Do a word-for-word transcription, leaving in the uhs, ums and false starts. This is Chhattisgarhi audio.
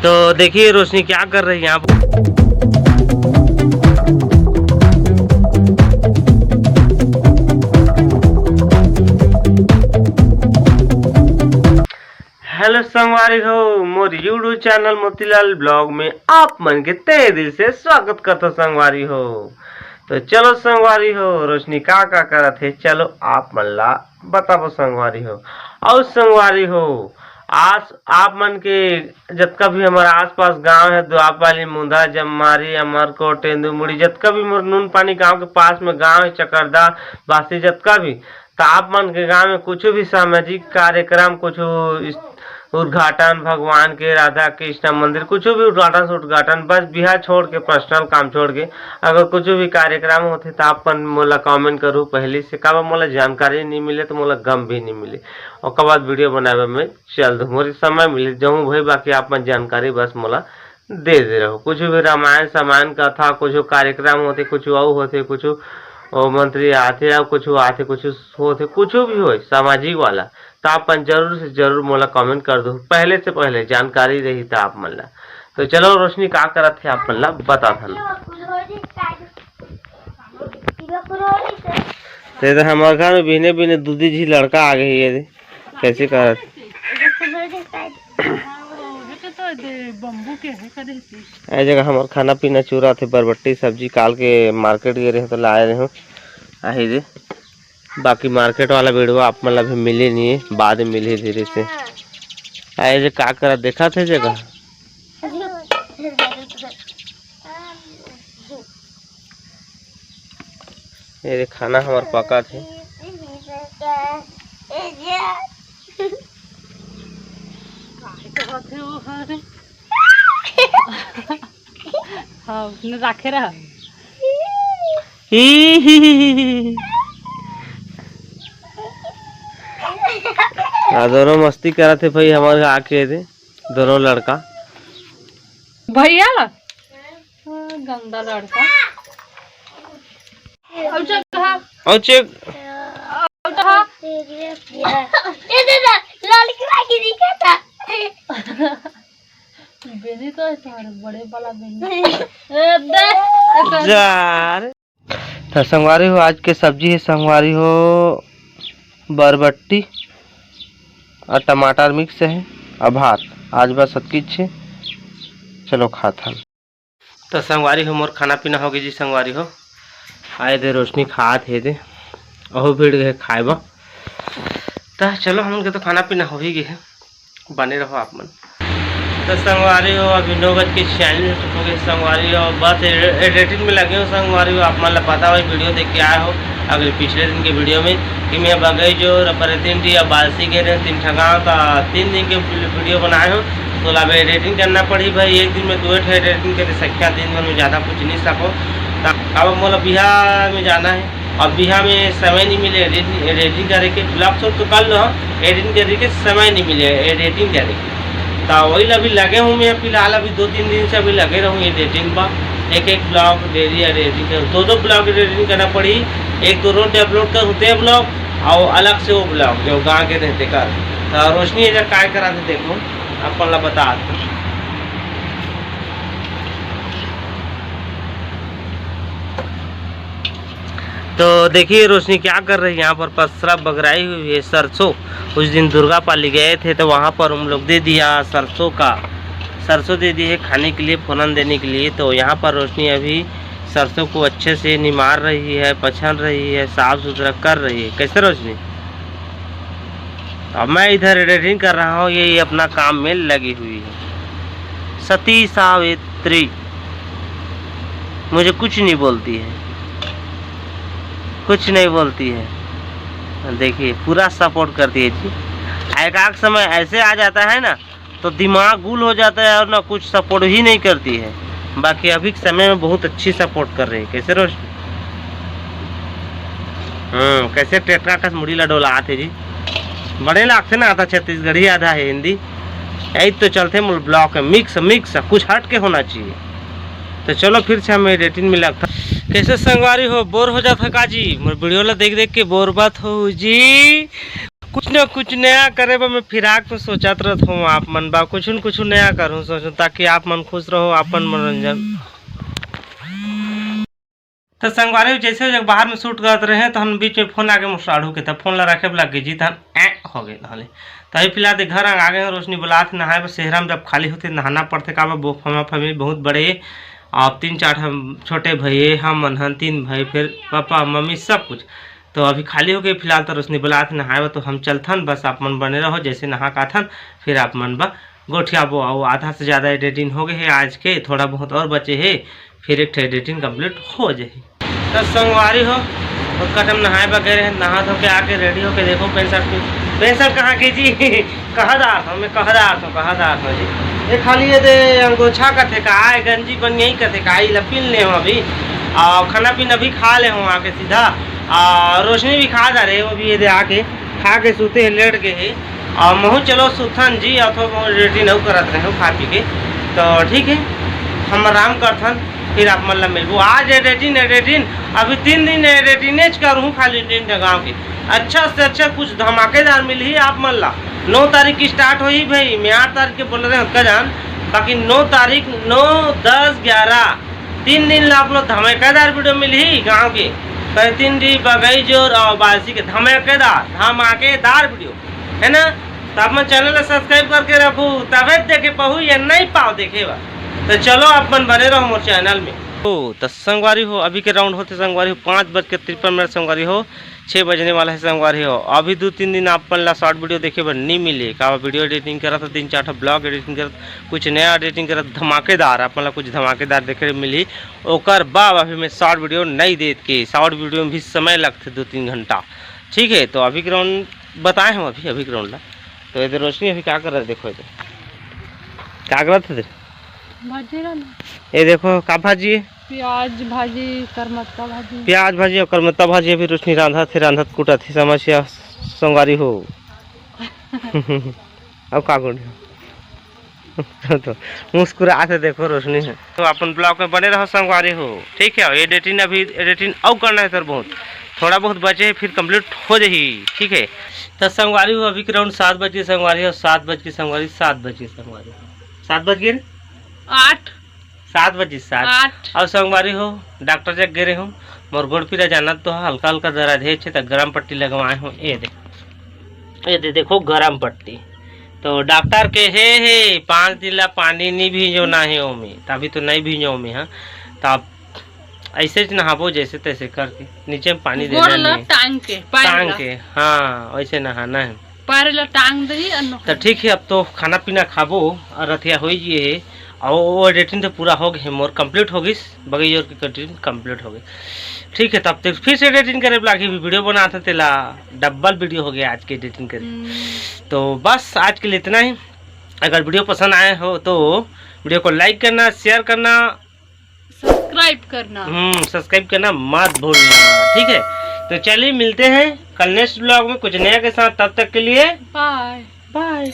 तो देखिए रोशनी क्या कर रही है यहाँ पर। हेलो संगवारी हो, मोर YouTube चैनल मोतीलाल ब्लॉग में आप मन के तहे दिल से स्वागत करथो संगवारी हो। तो चलो संगवारी हो, रोशनी का का करत हे, चलो आप मन ला बताबो संगवारी हो। अउ संगवारी हो, आज आप मन के जतका भी हमारा आसपास गांव है, दुआपाली, मुंदा, जम्मारी, अमरकोट, तेंदुमुड़ी, जतका भी मोर नून पानी गांव के पास में गांव है, चकरदा, बासी, जतका भी, तो आप मन के गांव में कुछ भी सामाजिक कार्यक्रम, कुछ इस-, उद्घाटन, भगवान के, राधा कृष्ण मंदिर, कुछ भी उद्घाटन से उद्घाटन, बस बिहा छोड़ के, पर्सनल काम छोड़ के, अगर कुछ भी कार्यक्रम होथे तो आप मन मोला कमेंट करू पहले से, काबर मोला जानकारी नहीं मिले तो मोला गम भी नहीं मिले। ओकर बाद वीडियो बनावे में चल दो, मोर समय मिले जहूँ भाई, बाकी आप मन जानकारी बस मोला दे दे रहो। कुछ भी रामायण सामायण कथा, कुछ कार्यक्रम होथे, कुछ अउ होथे, कुछ ओ मंत्री आथे, अउ कुछ आथे, कुछ होथे, कुछ भी होय सामाजिक वाला, तो आप मन जरूर से जरूर मोला कमेंट कर दो, पहले से पहले जानकारी रही था आप मन ला। तो चलो रोशनी का करत हे आप मन ला बता थन। ते तो हमारे घर में बिने बिने दू दी झी लड़का आ गई है। कैसे करत? बम्बू के है कदे। ए जगह हमार खाना पीना चूरा थे, बरबट्टी सब्जी काल के मार्केट गए रहे तो लाए रहे हूँ। आही दे, बाकी मार्केट वाला वीडियो आप मन ला भी मिले नहीं है, बाद में मिले धीरे से। आए जे का करत देखा थे जगह। ये रे खाना हमार पका थे। काहे कहत हे वो हरे? हाँ, उसने राखे रहा। ई ही ही ही ही। आ दोनों मस्ती करत हे भाई, हमारे आके दे दोनों लड़का। भैया, गंदा लड़का। और चल कहा। और चेक। और कहा। ये दे दे, लड़की लागी दिखा था। बेनी तो है तुम्हारे बड़े वाला बेनी। ए, दे। जा रे। तो संगवारी हो, आज के सब्जी है संगवारी हो बरबट्टी और टमाटर मिक्स है और भात। आज बस अतकी छे। चलो खात हन। तो संगवारी हो, मोर खाना पीना होगे जी संगवारी हो। आए दे रोशनी खात हे दे, अहू भिड़ गए खाए बा। तो चलो हमन के तो खाना पीना हो ही गए है। बने रहो आप मन। तो संगवारी हो, अभी नौ बज के छियालीस मिनट हो गए संगवारी हो, बस ए-, एडिटिंग में लगे हो संगवारी हो। आप मन ला पता हो, वीडियो देख के आए हो अगले पिछले दिन के वीडियो में कि मैं बगई जो रपरतिन टी या बालसी गए रहे तीन ठा गाँव, तो तीन दिन के वीडियो बनाए हो। तो अब एडिटिंग करना पड़ी भाई, एक दिन में दो ठे एडिटिंग करे सकिया, दिन भर में ज़्यादा कुछ नहीं सको। तो अब मोला बिहार में जाना है, अब बिहार में समय नहीं मिले एडिटिंग, एडिटिंग करे के। ब्लॉग शूट तो कर लो, एडिटिंग करे के समय नहीं मिले एडिटिंग करे के। तो वही ला अभी लगे हूँ मैं फिलहाल, अभी दो तीन दिन से अभी लगे रहूँ एडिटिंग पर। एक एक ब्लॉग डेली एडिटिंग कर, दो दो ब्लॉग एडिटिंग करना पड़ी। एक तो रोज अपलोड कर होते हैं ब्लॉग, और अलग से वो ब्लॉग जो गाँव के रहते कर। तो रोशनी एजा काय करा थे देखो, आप ला बता। तो देखिए रोशनी क्या कर रही है यहाँ पर, पसरा बगराई हुई है सरसों। उस दिन दुर्गा पाली गए थे तो वहाँ पर हम लोग दे दिया सरसों का, सरसों दे दी है खाने के लिए, फोरन देने के लिए। तो यहाँ पर रोशनी अभी सरसों को अच्छे से निमार रही है, पछन रही है, साफ सुथरा कर रही है। कैसे रोशनी? अब मैं इधर एडिटिंग कर रहा हूँ, ये, ये अपना काम में लगी हुई है। सती सावित्री मुझे कुछ नहीं बोलती है, कुछ नहीं बोलती है। देखिए पूरा सपोर्ट करती है जी। एक आध समय ऐसे आ जाता है ना, तो दिमाग गुल हो जाता है और ना कुछ सपोर्ट ही नहीं करती है। बाकी अभी के समय में बहुत अच्छी सपोर्ट कर रही है। कैसे रोशनी? हम्म, कैसे टेटका कस मुड़ी ला डोलात हे जी। बड़े लागथे ना, आधा छत्तीसगढ़ी आधा है हिंदी। यही तो चलते मूल ब्लॉग है, मिक्स मिक्स कुछ हट के होना चाहिए। तो चलो फिर से हम एडिटिंग में लगता। कैसे संगवारी हो, बोर हो जाता का जी? मोर वीडियो ला देख देख के बोर बात हो जी। कुछ न कुछ नया करे बर मैं फिराक तो सोचत रहत हूँ आप मन बा, कुछ न कुछ नया करूँ सोचूँ, ताकि आप मन खुश रहो, अपन मनोरंजन। तो संगवारी हो, जैसे जब बाहर में शूट करत रहे तो हम बीच में फोन आके मोर साढ़ू के, तब फोन ला रखे लग गई जी, तहन ऐ हो गए नहाले। तो अभी फिलहाल तो घर आ गए हैं, रोशनी बुलात हे नहाए बर, सेहरा में जब खाली होते नहाना पड़ते, का बा, बो-, हमार फैमिली बहुत बड़े, आप तीन चार हम छोटे भाई, हम मन हन तीन भाई, फिर पापा मम्मी सब कुछ। तो अभी खाली हो गए फिलहाल, तो रोशनी बुलात हे नहाए बर, तो हम चलथन, बस आप मन बने रहो, जैसे नहा के आथन फिर आप मन बर गोठियाबो। अउ आधा से ज्यादा एडिटिंग हो गए हे आज के, थोड़ा बहुत और बचे हे, फिर एक ठो एडिटिंग कंप्लीट हो जाही। तो संगवारी हो, ओतका टाइम नहाए बर गए रहे, नहा धो के आके रेडी होके देखो पैंट शर्ट की, पैंट शर्ट कहाँ के जी? कहा दार था मैं, कहा दार था, कहा दार था जी। ये खाली ये दे अंगोछा कथे का, आए गंजी बनियाई कथे का, ई ला पिन ले हो अभी। आ, खाना पीना भी खा ले हो आके सीधा। आ, रोशनी भी खा जा रहे हो अभी, ये दे आके खा के सूते हे, लेट गए हे। और महू चलो सुथन जी, अथवा एडिटिंग अउ करत रहे हो खा पी के। तो ठीक है, हम आराम करथन, फिर आप मन ला मिलबो। आज एडिटिंग, एडिटिंग, अभी तीन दिन एडिटिंग करहूँ खाली एडिटिंग गाँव के। अच्छा से अच्छा कुछ धमाकेदार मिलही आप मन ला। नौ तारीख की स्टार्ट होही भाई, मैं आठ तारीख के बोल रहे हूँ का जान, बाकी नौ तारीख, नौ, दस, ग्यारह, तीन दिन ला आप लोग धमाकेदार वीडियो मिलही गाँव के। तीन दिन बगई जोर और बासी के धमाकेदार, धमाकेदार वीडियो, है ना? तो आप मन चैनल ला सब्सक्राइब करके रखू, तबे देखे पाहू, ये नहीं पाओ देखे बा। तो चलो आप मन बने रहो मोर चैनल में। ओ, तो संगवारी हो, अभी के राउंड होते संगवारी हो, पाँच बज के तिरपन मिनट संगवारी हो, छः बजने वाला है संगवारी हो। अभी दो तीन दिन आप मन ला शॉर्ट वीडियो देखे बर नहीं मिले, का वीडियो एडिटिंग करत हो, तीन चार ठो ब्लॉग एडिटिंग करत, कुछ नया एडिटिंग करत, धमाकेदार, आप मन ला कुछ धमाकेदार देखे बर मिली। ओकर बाद अभी मैं शॉर्ट वीडियो नहीं देत के, शॉर्ट वीडियो में भी समय लगते दो तीन घंटा। ठीक है, तो अभी के राउंड बताए हम अभी, अभी के राउंड ला। तो इधर रोशनी अभी का कर रहा है, देखो इधर का करत हे इधर। भाजी रहा ना। ये देखो का भाजी है? प्याज भाजी, करमत्ता भाजी। प्याज भाजी और करमत्ता भाजी अभी रोशनी रांधत हे, रांधत कुटत हे, समस्या संगवारी हो। अब का करूँ? तो मुस्कुरात हे, देखो रोशनी है। तो अपन ब्लॉग में बने रहो संगवारी हो, ठीक है? एडिटिंग, अभी एडिटिंग अउ करना है सर बहुत, थोड़ा बहुत बचे है, फिर कंप्लीट हो जाही, ठीक है? तो संगवारी हो, अभी के राउंड सात बज के संगवारी हो, सात बज के संगवारी, सात बज के संगवारी हो, सात बज गए रे? आठ। सात बजे, सात। आठ। अउ संगवारी हो, डॉक्टर जग गे रहे हो, मोर गोड़ पीरा जानत तो हल्का हल्का दर्द हे छे, त गरम पट्टी लगवाए हो। ये दे, ये दे, देखो गरम पट्टी। तो डॉक्टर के हे, हे पाँच दिन ला पानी नहीं भींजो ना हे ओमे, त अभी तो नहीं भींजो ओमे, हाँ। त आप ऐसे च नहाबो जैसे तैसे करके, नीचे में पानी गोड़ देना ला नहीं। टांग के, पैर टांग ला। के, हाँ, वैसे नहाना है। पैर ला टांग दही और नहा। तो ठीक है, अब तो खाना पीना खाबो और रतिया हो ही गए है। और वो एडिटिंग तो पूरा हो गए, मोर कंप्लीट हो गई, बगैर के एडिटिंग कंप्लीट हो गई। ठीक है, तब तक फिर से एडिटिंग करे ला कि वीडियो बनाते तेला डबल वीडियो हो गया आज के एडिटिंग करे। हम्म। तो बस आज के लिए इतना ही। अगर वीडियो पसंद आए हो तो वीडियो को लाइक करना, शेयर करना, सब्सक्राइब करना। हम्म, सब्सक्राइब करना मत भूलना, ठीक है? तो चलिए मिलते हैं कल नेक्स्ट ब्लॉग में कुछ नया के साथ, तब तक के लिए बाय। बाय।